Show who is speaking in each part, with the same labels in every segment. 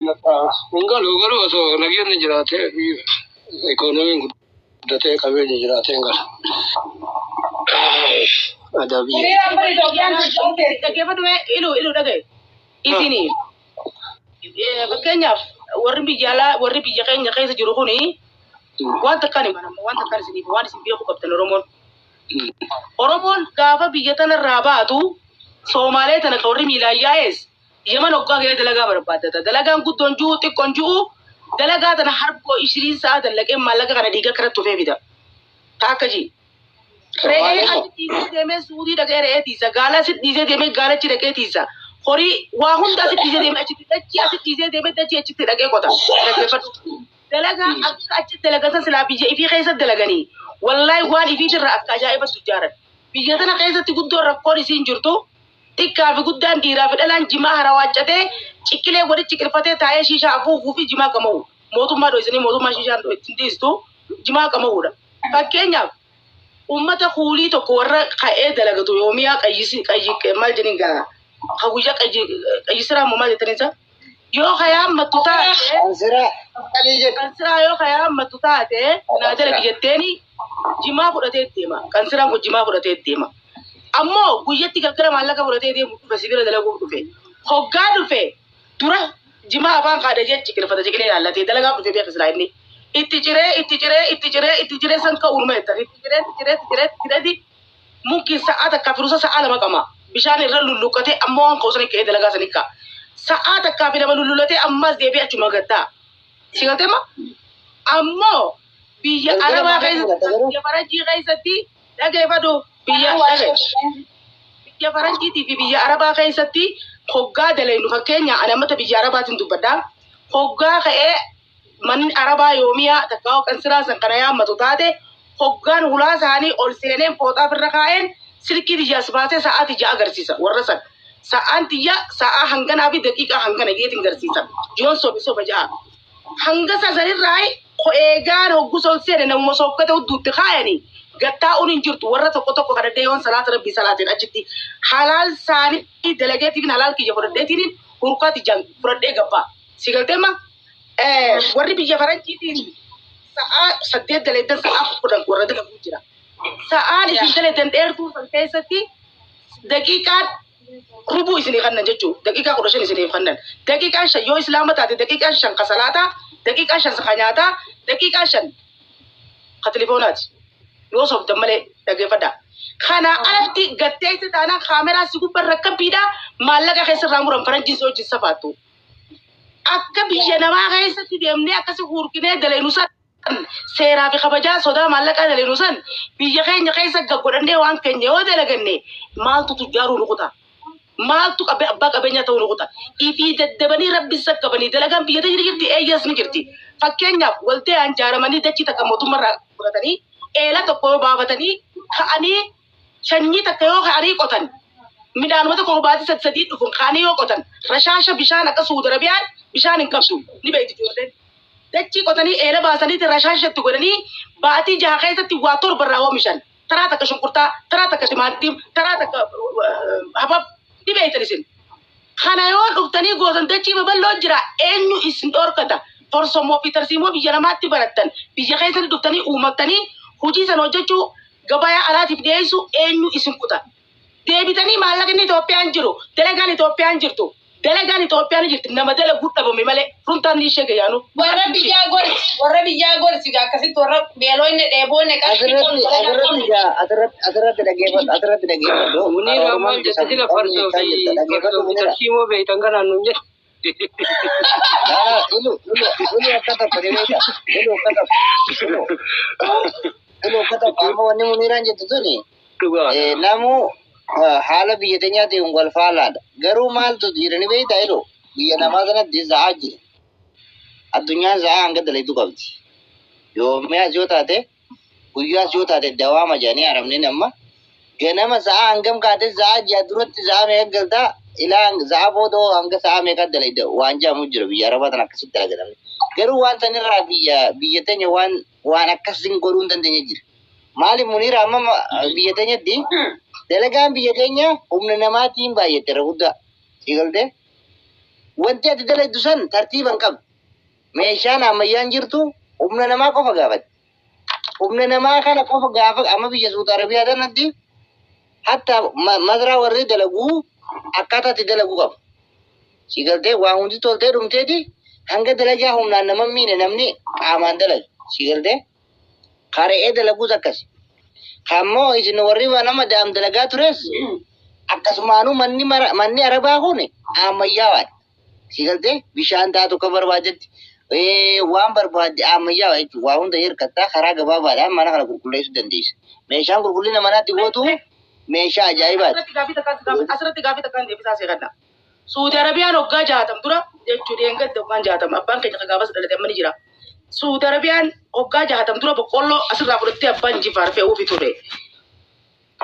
Speaker 1: Hin galu garuu osoo nageenyi jiraatee ikoonomiin guddatee qabeenyi jiraatee hin gala. Aadaa biyya.
Speaker 2: Hiriiraan bara Itoophiyaan jirtu.
Speaker 3: Dhaggeeffadhu mee ilu ilu dhagaye. Isini fakkeenyaaf warri biyya alaa warri biyya keenya keessa jiru kuni waan takkaan himan amma waan takkaan isiniif waan isin beekuu qabdan Oromoon. Oromoon gaafa biyya tanarraa baatu Soomaalee tana ka warri miilaan yaa'es Yemen hoggaa ga'ee dalagaa barbaaddata. Dalagaan guddoon ji'u xiqqoon ji'u dalagaa tana harboo ishiriin sa'a dallaqee maallaqa kana dhiiga kanatti tufee fida. Taakka ji'i. Re'ee
Speaker 4: Soomaalee moo?
Speaker 3: achi dhiisee deemee Suudii dhaqee re'ee tiisa. Gaala asit dhiisee deemee gaalachi dhaqee tiisa. Horii waa hunda asit dhiisee deemee achitti dachii asit dhiisee deemee dachii achitti dhaqee qota. Dhaggeeffadhu. Dalagaa akka achitti dalagan san silaa biyya ifii keessatti dalaganii wallaahi waan ifiitirraa akka ajaa'ibatti tujjaaran. Biyya tana keessatti guddoon rakkoon isiin jirtu xiqqaa fi guddaan dhiiraa fi dhalaan jimaa harawaaccatee ciqilee walitti ciqilfatee taa'ee shiishaa afuufuu fi jimaa qama'u. Mootummaa dhoysanii mootummaa shiishaan ittiin dhiistu jimaa qama'uudha. Fakkeenyaaf ummata kuulii tokko warra ka'ee dalagatu yoomiyaa qayyisi qayyi maal jedhin gaa ka guyyaa qayyi qayyisiraa moo maal jettanii isa yoo kayaammattu taate
Speaker 4: Qansiraa
Speaker 5: Qalii jedhu.
Speaker 3: qansiraa yoo kayaammattu taate naa dalagi jetteeni jimaa fudhatee deema. Qansiraan kun jimaa fudhatee deema. Ammoo guyyatti galgala maallaqa fudhatee deemu dhufe sibira dalaguuf dhufe. Hoggaa dhufe dura jimaa afaan kaadha jee ciqilfata ciqilee laallatee dalagaa dhufe beeka silaa inni. Itti ciree itti ciree itti ciree itti ciree san ka'uun ma jettan itti ciree itti ciree itti ciree itti cireeti mumkin sa'aa takkaa fi rusa sa'aa lama qama. Bishaan irra lulluqqatee ammoo waan ka'u sani ka'ee dalagaa sani ka'a. Sa'aa takkaa fi lama lullulatee ammas deebi'ee achuma gaddaa. Si galtee ma? Ammoo biyya
Speaker 4: Galgala
Speaker 3: Arabaa
Speaker 4: maallaqa
Speaker 3: keessatti
Speaker 4: fudhata garuu.
Speaker 3: biyya faranjii keessatti dhageeffadhu biyya dhage biyya faranjiitii fi biyya Arabaa keessatti hoggaa dalaynu fakkeenya ani ammata biyya Arabaatiin dubbadha. Hoggaa ka'ee manni Arabaa yoomiyaa takkaa qansiraa san kana yaammatu taate hoggaan hulaa isaanii ol seeneen fooxaa ofirra kaa'een silkii tiyya as baasee sa'aa tiyya agarsiisa warra san. Sa'aan tiyya sa'aa hanganaa fi daqiiqaa hangana geetiin garsiisa. Yoon sobe soba ja'a. Hanga sanirraa eegaan hoggus ol seene namuma sokkate hudduutti kaayanii gattaa'uun hin jirtu warra tokko tokko kadhadhee yoon salaata rabbii salaateen achitti halaal saanii dalageetiin halaal kiyya fudhadheetiin hurkaa tiyyaan fudhadhee gabbaa. Si galtee ma? Warri biyya faranjiitiin sa'aa 8 dalagan sa'aa 10 warra dalaguu jira. Sa'aan isin dalagan dheertuu san keessatti daqiiqaan rubuu isinii kannan jechuudha. Daqiiqaa 15 isiniif kannan. Daqiiqaan 5 yoo islaama taate daqiiqaan 5 ka salaataa, daqiiqaan 5 ka nyaataa, daqiiqaan 5 ka tilifoonaati. Yoo sobdan malee dhaggeeffadhaa. Kana alatti gatteessi taanaan kaameraa si gubbarra akka biidhaa maallaqa keessarraa muran faranjiin si wajjin safaattu. Akka biyya namaa keessatti deemnee akkasi hurkinee dalaynu san seeraa fi kabajaa sodaa maallaqaa dalaynu san biyya keenya keessa gaggodhannee waan keenya yoo dalaganne maaltu tujjaaruu nu kuta? Maaltu qabe abbaa qabeenyaa ta'uu nu kuta? Ifii daddabanii rabbi sakkabanii dalagaan biyya teenya ni jirti eeyyas ni jirti. Fakkeenyaaf waldayaan jaaramanii dachii takka mootummaarraa fudhatanii eela tokko yoo baafatanii ka'anii sanyii takka yoo ka'anii qotan midhaanuma tokko baatii sadi sadii dhufu ka'anii yoo qotan rashaasha bishaan akka Suudi Arabiyaan bishaan hin qabdu ni beekti ijoolleen. Dachii qotanii eela baasaniiti rashaasha itti godhanii baatii 6 keessatti waa 7 irraa oomishan. Taraa takka shunkurtaa, taraa takka timaantiim, taraa takka habab ni beektan isin. Kana yoo dhuftanii gootan dachii babal'oo jira eenyu isin dhorkata? Torsomoo fi tarsiimoo biyya namaatti barattan biyya keessatti dhuftanii uumattanii hojii sana hojjechuu gabayaa alaatiif dhiyeessuu eenyu isin kuta? Deebitanii maallaqni Itoophiyaan jiru, dalagaan Itoophiyaan jirtu, dalagaan Itoophiyaan ni jirti nama dalaguu dhabame malee runtaan ni ishee gayyaanu.
Speaker 2: Warra biyyaa gorsi, warra biyyaa gorsi gaa akkasitti warra beelooyne dheeboonne qarshii qabnu
Speaker 4: Asirratti
Speaker 2: dalagaa
Speaker 4: asirratti
Speaker 2: qabnu.
Speaker 4: gaa asirratti asirratti dhaggeeffadhu asirratti dhaggeeffadhu kan
Speaker 1: Muniira
Speaker 4: Oromoo
Speaker 1: maal
Speaker 4: miti
Speaker 1: jette
Speaker 4: sabni
Speaker 1: sila
Speaker 4: qabni
Speaker 1: farsoo
Speaker 4: jechaa
Speaker 1: fi
Speaker 4: jirta dhaggeeffadhu
Speaker 1: farsoo fi
Speaker 4: Munira.
Speaker 1: tarsiimoo beektan kanaan nuun jedhe.
Speaker 4: Laa ilu ilu ilu akka tokko ni beekta ilu akka tokko ilu ilu akka tokko amma wanni Muniraan jettu tuni
Speaker 1: Dhugaadha.
Speaker 4: Namu haala biyya teenyaatiin wal faalaadha. Garuu maaltu jira ni beektaa ilu biyya namaa sanatti za'aa jira. Addunyaan za'aa hanga dalaytu qabdi. Yoomiyaas yoo taate guyyaas yoo taate dawaama jedhanii arabni amma ganama sa'aa hangam kaatee sa'aa 6 duratti sa'aa meeqa galtaa ilaa sa'aa booda hoo hanga sa'aa meeqa dalayda waan jedhamu jira biyya arabaa tan akkasitti dalaga namni. Garuu waan sanirraa biyya biyya teenya waan waan akkasiin godhuu hin dandeenye jira. Maaliif Muniira amma biyya teenyatti dalagaan biyya teenya humna namaatiin baay'atte irra guddaa. Si galtee? Wanti ati dalaydu san tartiiba hin qabdu. Meeshaan ammayyaan jirtu humna namaa qofa gaafatti. Humna namaa kana qofa gaafa amma biyya Suudi Arabiyaa tanatti hatta mazraa warri dalaguu akkaataa itti dalaguu qabu. Si galtee waa hundi toltee dhumteeti hanga dalagaa humnaan nama hin miine namni qaamaan dalaga. Si galtee kare'ee dalaguus akkasi. Kammoo isin warri nama daam dalagaa tures akkasumaanuu manni mara manni arabaa kun ammayyaawaadha. Si galtee bishaan taatu akka barbaadetti waan barbaadde ammayyaawaa jechuudha. Waa hunda hirkattaa karaa gabaabaadhaan mana kana qulqulleessuu dandeessa. Meeshaan qulqullina manaatti gootu meeshaa ajaa'ibaati.
Speaker 3: Asirratti gaafii takkaan deebisaa seeqadha. Suudi Arabiyaan waggaa 60 dura jechuun dheengadda waggaan 60 abbaan keenya kan gaafas dhalate amma ni jira. Suudi Arabiyaan waggaa 60 dura boqqolloo asirraa fudhattee abbaan Jifaar fe'uufi ture.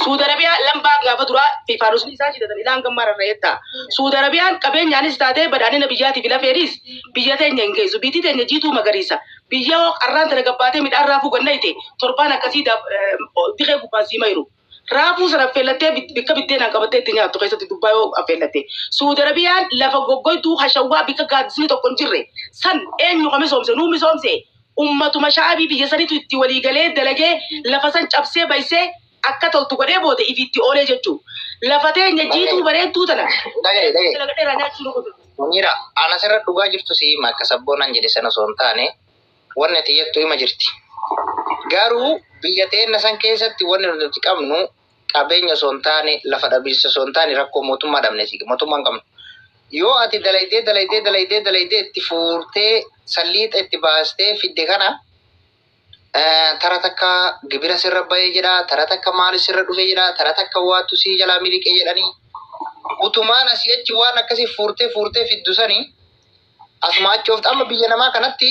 Speaker 3: Suudi Arabiyaa lambaa gaafa duraa fi faarusni isaa jidatan ilaan gammaa rarra'eetta. Suudi Arabiyaan qabeenyaanis taatee badhaadhina biyyaatii fi lafeenis biyya teenya hin geessu. Biyyi teenya jiituu magariisa. Biyya hoo qarraan tana gabbaatee midhaan raafuu gannayte torbaan akkasii diqee gubbaan sii mayru. Raafuu sana affeellattee bikka biddeenaan qabattee itti nyaattu keessatti dubbaa yoo affeellatte. Suudi Arabiyaan lafa goggoytuu hashawwaa bikka gaaddisni tokko hin jirre san eenyu ka misoomse nuu misoomse ummatuma sha'abii biyya sanitu itti walii galee dalagee lafa san cabsee baysee akka toltu godhee booda ifi itti oolee jechuu. Lafa teenya jiituu bareedduu tana
Speaker 5: Dhagaye dhagaye.
Speaker 3: dalagadhee irraa nyaachuu nu qotu.
Speaker 5: Munira, ana asirra dhugaa jirtu si hima akka sabboonaan jedhe sana osoo hin taane wanni ati jettu hima jirti. Garuu biyya teenna san keessatti wanni nuti qabnu qabeenya osoo hin taane lafa dhabiinsa osoo hin taane rakkoo mootummaa dhabne si mootummaa hin qabnu. Yoo ati dalaydee dalaydee dalaydee dalaydee itti fuurtee salliixa itti baastee fidde kana tara takka gibira sirra bahee jedha, tara takka maali sirra dhufe jedha, tara takka waattu sii jalaa miliqee jedhanii utumaan asii achi waan akkasii fuurtee fuurtee fiddu sanii asuma achi oofta. Amma biyya namaa kanatti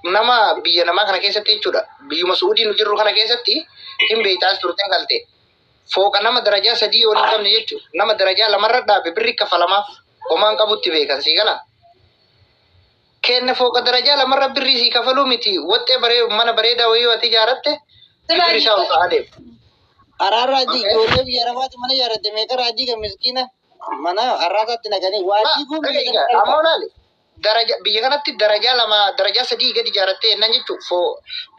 Speaker 5: nama biyya namaa kana keessatti jechuudha biyyuma Su'uudii nu jirru kana keessatti hin beektaas turtee galte fooqa nama darajaa 3 ol hin qabne jechuudha nama darajaa lamarra dhaabe birri kafalamaaf homaan qabutti beekan sii gala. Kenna fooqa darajaa lamarra birrii sii kafaluu miti waxxee baree mana bareedaa wayii ati ijaaratte gibirri isaa ol ka'aa deema.
Speaker 4: Karaa raajii ijoollee biyya Arabaatti mana ijaarratte meeqa raajii kan miskiina mana har'aasaatti naqanii waa diiguu biyya kana
Speaker 5: Amma
Speaker 4: salphaa.
Speaker 5: olaale daraja biyya kanatti darajaa lama darajaa 3 gadi ijaarrattee jennaan jechuun foo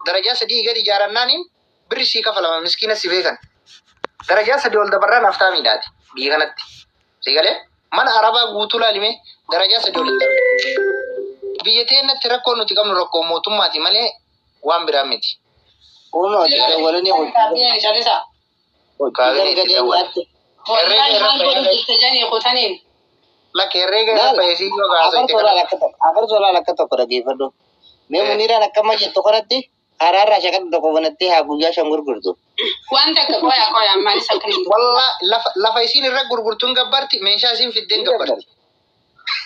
Speaker 5: darajaa 3 gadi ijaarrannaaniin birri sii kafalama miskiina si beekan. Darajaa 3 ol dabarraan haftaa miidhaati biyya kanatti. Si galee mana arabaa guutuu laalime darajaa 3 ol hin darbu. Biyya teennatti rakkoo nuti qabnu rakkoo mootummaati malee waan biraa miti.
Speaker 4: Kunoo dawwalanii
Speaker 2: Kaabineen calisa.
Speaker 4: hojii
Speaker 5: Kaabinee itti
Speaker 4: gargalee
Speaker 5: dawwale.
Speaker 4: nyaatte.
Speaker 5: Herreega
Speaker 2: Wallahi
Speaker 5: irra
Speaker 2: maal godhu
Speaker 5: bahee
Speaker 2: jirta jedhanii kutaniin.
Speaker 5: lakka herreega irra
Speaker 4: Laal
Speaker 5: bahee si yoo gaasaite
Speaker 4: afartoo
Speaker 5: kana.
Speaker 4: laal akka tokko afartoo laal akka tokko dhaggeeffadhu. Mee Muniraan akkama jettu kanatti karaarraa shaqaxa tokko banattee haa guyyaa 5 gurgurtu.
Speaker 2: Waan takka qoya qoya maalis akka hin
Speaker 5: Walla lafa lafa isiin irra gurgurtuun gabbarti meeshaa isiin fiddeen
Speaker 4: Hin
Speaker 5: gabbarti.
Speaker 4: gabbarti.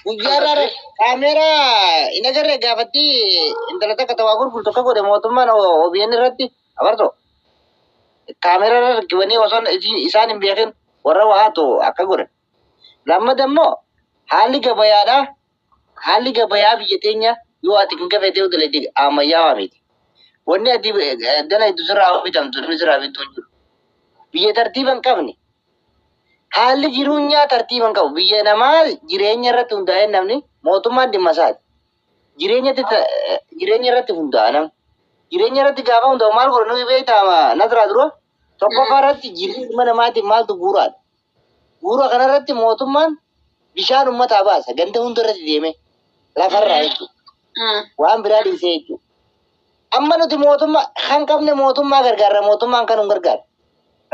Speaker 4: Guyyaarraa kaameeraa hin agarree gaafatti intala takka tawaa gurgurtu akka godhe mootummaan OBN irratti afartoo kaameeraa irra rakkifanii osoo isaan hin beekin warra waa haatu akka godhan. Lammata immoo haalli gabayaadhaa haalli gabayaa biyya teenya yoo ati hin gafeetee dalagde ammayyaawaa miti. Wanni ati dalagdu sirraa bitamtu namni sirraa bitu hin jiru. Biyya tartiiba hin qabne haalli jireenyaa tartiiba hin qabu. Biyya namaa jireenya irratti hundaa'ee namni mootummaan dhimma isaati. Jireenya irratti hundaa'a namni. Jireenya irratti gaafa hundaa'u maal godhu nuyi beektaa nasraa dura tokkoffaa irratti jireenya ilma namaatiif maaltu bu'uuraadha. Bu'uura kanarratti mootummaan bishaan uummataa baasa ganda hunda irratti deeme lafarraa jechuudha. Waan biraa dhiisee jechuudha. Amma nuti mootummaa kan qabne mootummaa gargaarra mootummaan kan nu gargaaru.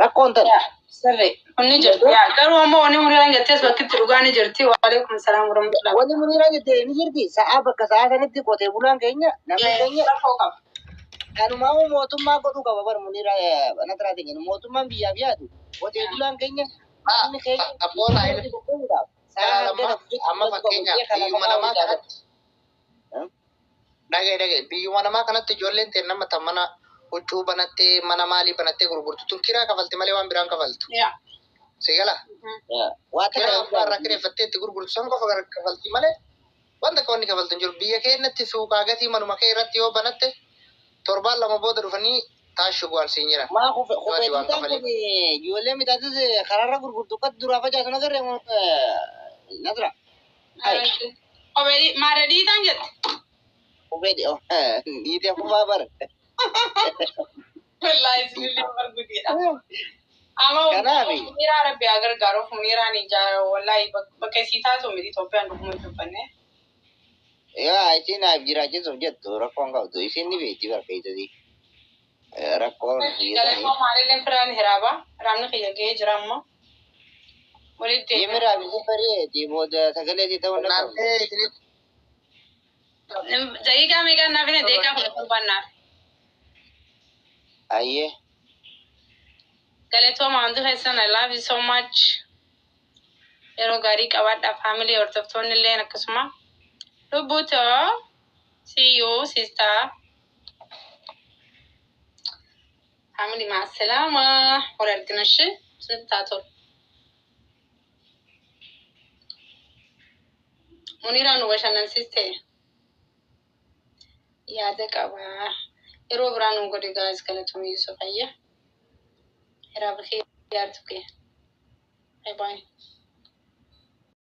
Speaker 4: Rakkoon tana.
Speaker 2: Sirri kun ni jirti. Garuu ammoo wanni Muniraan jettees bakkitti dhugaa ni jirti. Waalaikum salaam warahmatullahi.
Speaker 4: Wanni Muniraan jette ni jirti. Sa'aa bakka sa'aa sanitti qotee bulaan keenya namni keenya
Speaker 2: Rakkoo qaba.
Speaker 4: kanumaa'uu mootummaa godhuu qaba bar Muniraa nasraa keenya mootummaan biyyaaf yaadu qotee bulaan keenya namni keenya
Speaker 5: Abboon
Speaker 4: qopheessuudhaaf sa'aa hangana
Speaker 5: amma fakkeenyaaf biyyuma namaa kanatti dhagaye dhagaye biyyuma namaa kanatti ijoolleen ta'e nama tan mana huccuu banattee mana maalii banattee gurgurtu tun kiraa kafalti malee waan biraan kafaltu. Si gala
Speaker 4: Waa
Speaker 5: kiraa
Speaker 4: takka
Speaker 5: abbaa irraa kireeffattee itti gurgurtu san qofa kafalti malee wanta akka wanni kafaltu hin jiru. Biyya keenyatti suuqaa gatii manuma kee irratti yoo banatte torbaan lama booda dhufanii taashu gwaan siin jiran.
Speaker 4: Maa kufe
Speaker 5: Yoo ati waan
Speaker 4: kufe kun
Speaker 5: kafaleef.
Speaker 4: ijoollee midhaatis karaarra gurgurtu akka duraa facaasu nagarree nasra. Hai.
Speaker 2: Kophee maara dhiitaan jette.
Speaker 4: Kophee dhiitee kubbaa bara.
Speaker 2: Wallaahi isinillee bargudeedha. Amma
Speaker 4: Kanaafi.
Speaker 2: Muniiraa Rabbi haa gargaaruuf Muniiraan ijaara wallaahi bakka isii taatu miti Itoophiyaan dhuguma hin dubbanne.
Speaker 4: Yaa isiin naaf jiraachisuuf jettu rakkoon qabdu isiin ni beekti bara keessatti. Rakkoon biyya sanii.
Speaker 2: Galatoo maalillee firaan hiraaba. Hiraamni kiyya ga'ee jira amma. Walitti
Speaker 4: Deemi raabisi bareedi booda sagalee si ta'uu na qabdu.
Speaker 5: Naannee isinitti
Speaker 2: Daqiiqaa meeqaan naaf hin daqiiqaa 17 naaf.
Speaker 4: Ayyee.
Speaker 2: Galatooma hundi keessan, I love you so much. Yeroo gaarii qabaadhaa family, hordoftoonni illee akkasuma. Lubbuu too, see you, sister. Family, مع السلامة. Wal argina ishee isinitti haa tolu. Muniiraan nu bashannansiiste. Yaada qaba. Yeroo biraa nu godhi gaas. Galatooma Yusuf ayya. Hiraaba kee yaaddu kee. Bye bye.